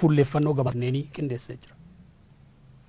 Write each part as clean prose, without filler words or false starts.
Fuulleeffannoo gabaasneenii qindeessee jira.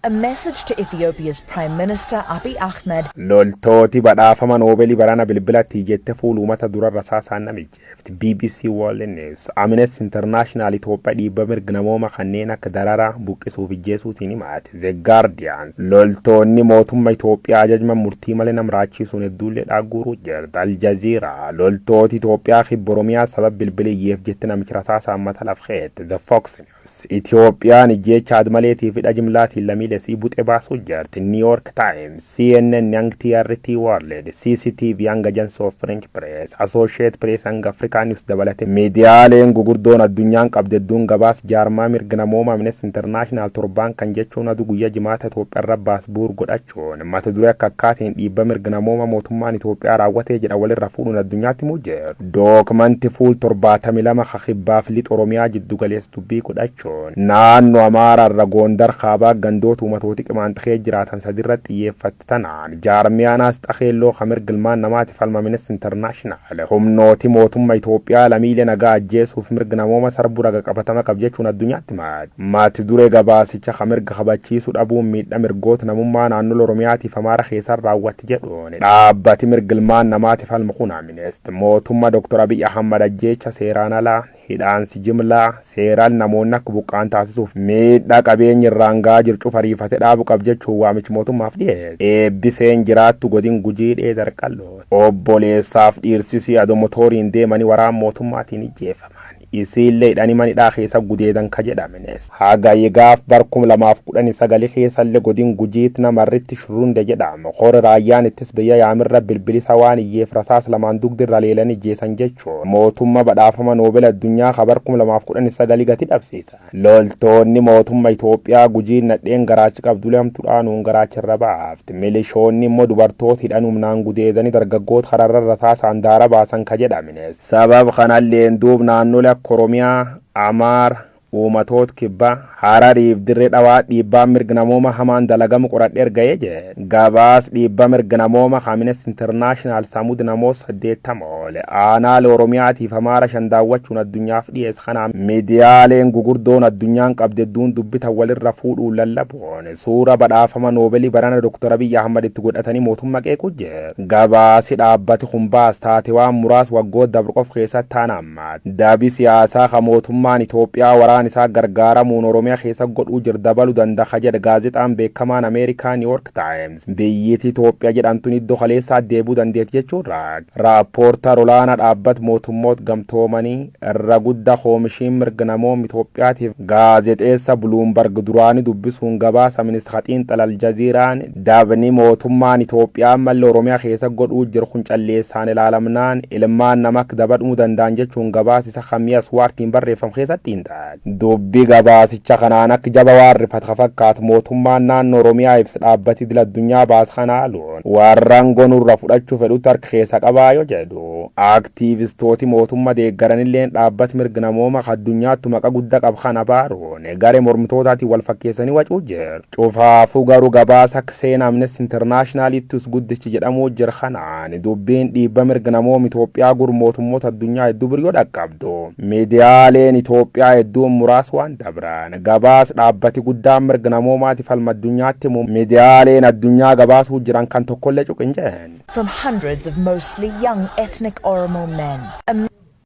A message to Ethiopia's Prime Minister Abiy Ahmed. Loltooti badhaafama Noobelii barana bilbilatti jette fuulumata dura rasaasaan namijjeefti. BBC World News. Amnesty International Itoophiyaa dhiibba mirga namooma kanneen akka dararaa, buqqisuuf ijjeesuutiin himaate. The Guardian. Loltoonni mootummaa Itoophiyaa ajajma murtii malee nam raachisuun hedduullee dhaagguuruu jirti. Al Jazeera. Loltooti Itoophiyaa kibba Oromiyaa sababa bilbiliyyeef jette namichi rasaasaan mata lafxeette. The Fox News. Itoophiyaan ijjeecha admaleetii fi dhajimlaatiin lammiilee sii buxe baasuu jirti. New York Times, CNN, hanga TRT World, CCTV hanga Agence of French Press, Associate Press hanga Africa News dabalate miidiyaaleen gugurdoon addunyaan qabde hedduun gabaas jaarmaa mirga namooma Amnesty International torbaan kan jechuun aduu guyyaa Jimaata Itoophiyaa irra baas bu'uur godhachuun mata duree akka akkaatiin dhiibba mirga namooma mootummaan Itoophiyaa raawwatee jedha walirra fuudhuun addunyaatti himuu jiru. Dookumanti fuul 72 kakibbaaf lixa Oromiyaa jiddu galeessa dubbii godhachuun naannoo Amaaraa irra Goondar kaabaa gandoota uummattooti Qimaanxikee jiraatan sadirratti xiyyeeffatte tanaan jaarmiyaan asxaa keelloo kan mirga ilmaan namaatiif falma Amnesty International humnooti mootummaa Itoophiyaa lammiilee nagaa ajjeesuuf mirga namooma sarbuu raga qabatama qab jechuun addunyaatti maati. Mati duree gabaasicha kan mirga kabachiisuu dhabuun miidha mirgoota namummaa naannoo Oromiyaatiif Amaara keessaan raawwatti jedhuun dhaabbati mirga ilmaan namaatiif falmu kun Amnesty mootummaa Dr. Abiy Ahmad ajjeecha seeraan alaa, hidhaansi jimlaa, seeraan namoonni akka buqqaan taasisuuf miidhaa qabeenya irraan gahaa jiru cufa ariifate dhaabu qab jechuun waamichi mootummaaf dhiyeesse. Eebbiseen jiraattu godin Gujii dheedar qalloo obboleessaaf dhiirsisii adoo motooriin deemanii waraan mootummaatiin ijjeefaman. Isiillee hidhanii manidhaa keessa gudeedan ka jedhamines. Hagayi gaaf bar 2019 keessallee godin Gujiit namarritti Shurrunde jedhama. Qora raayyaan ittis biyya yaamirra bilbilisa waan iyyeef rasaas lamaan dugdirra leelan ijjeessan jechuun mootummaa badhaafama Noobel addunyaa ka bar 2019 gati dhabsiisa. Loltoonni mootummaa Itoophiyaa Gujiin nadheen garaachi qabdu lamtu dhaanuun garaachirra baafti. Milishoonni immoo dubartoota hidhan humnaan gudeedanii dargaggoota kararra rasaasaan daara baasan ka jedhamines. Sabab kanalleen duub naannolee akka Oromiyaa, Amaara, uumatoota kibbaa, Harariif Dirree Dhawaa dhiibbaa mirga namooma hamaan dalagamu qoradhee erga'ee jedhe. Gabaas dhiibbaa mirga namooma Amnesty International samud namoota 80 oole. Aanaalee Oromiyaatiif Amaara shan daawwachuun addunyaaf dhiyeesse kana miidiyaaleen gugurdoon addunyaan qabde hedduun dubbitan walirra fuudhuun lallabuun suura badhaafama Noobelii barana Dr. Abiy Ahmad itti godhatanii mootummaa qeequu jedhe. Gabaasi dhaabbati kun baas taate waan muraas waggoota dabre qof keessatti ta'an ammaati. Dabi siyaasaa ka mootummaan Itoophiyaa waraan isaa gargaaramuun Oromiyaa keessa godhuu jir dabaluu danda'a jedhe gaazexaan beekamaan Ameerikaa New York Times. Biyyittii Itoophiyaa jedhamtuun iddoo kaleessaa deebuu dandeetti jechuudha. Raappoortar olaanaa dhaabbata mootummoota gamtoomanii irra guddaa koomishiin mirga namooma Itoophiyaatiif gaazexeessa Bloomberg duraanii dubbisuun gabaasa ministeera xiinxala Aljaziiraan dabni mootummaan Itoophiyaa malli Oromiyaa keessa godhuu jiru kun calleessaan ilaalamnaan ilmaan nama akka dabadhuu danda'an jechuun gabaasa isa kamiya Swaartiin barreeffam keessatti xiinxala. Dubbi gabaasicha kanaan akka jaba waan rifata fakkaatu mootummaan naannoo Oromiyaa ibsa dhaabbati idil addunyaa baas kana haaluun warraan gonurra fudhachuu fedhutti harka keessa qabaa yoo jedhu, aktiivistooti mootummaa deeggaranilleen dhaabbati mirga namooma addunyaattu maqa guddaa qab kana baaruun garee mormitootaatiin wal fakkeessanii wacuu jiru. Cufaafuu garuu gabaasa akka seenaa Amnesty Internationalittus guddichi jedhamuu jira kanaan dubbiin dhiibba mirga namooma Itoophiyaa gur mootummoota addunyaa hedduu biyyoo dhaqqabdu. Miidiyaaleen Itoophiyaa hedduun muraas waan dabran gabaas dhaabbati guddaan mirga namoomaatiif falma addunyaatti miidiyaaleen addunyaa gabaasuu jiran kan tokkollee cuqin jeen. From hundreds of mostly young ethnic Oromo men. A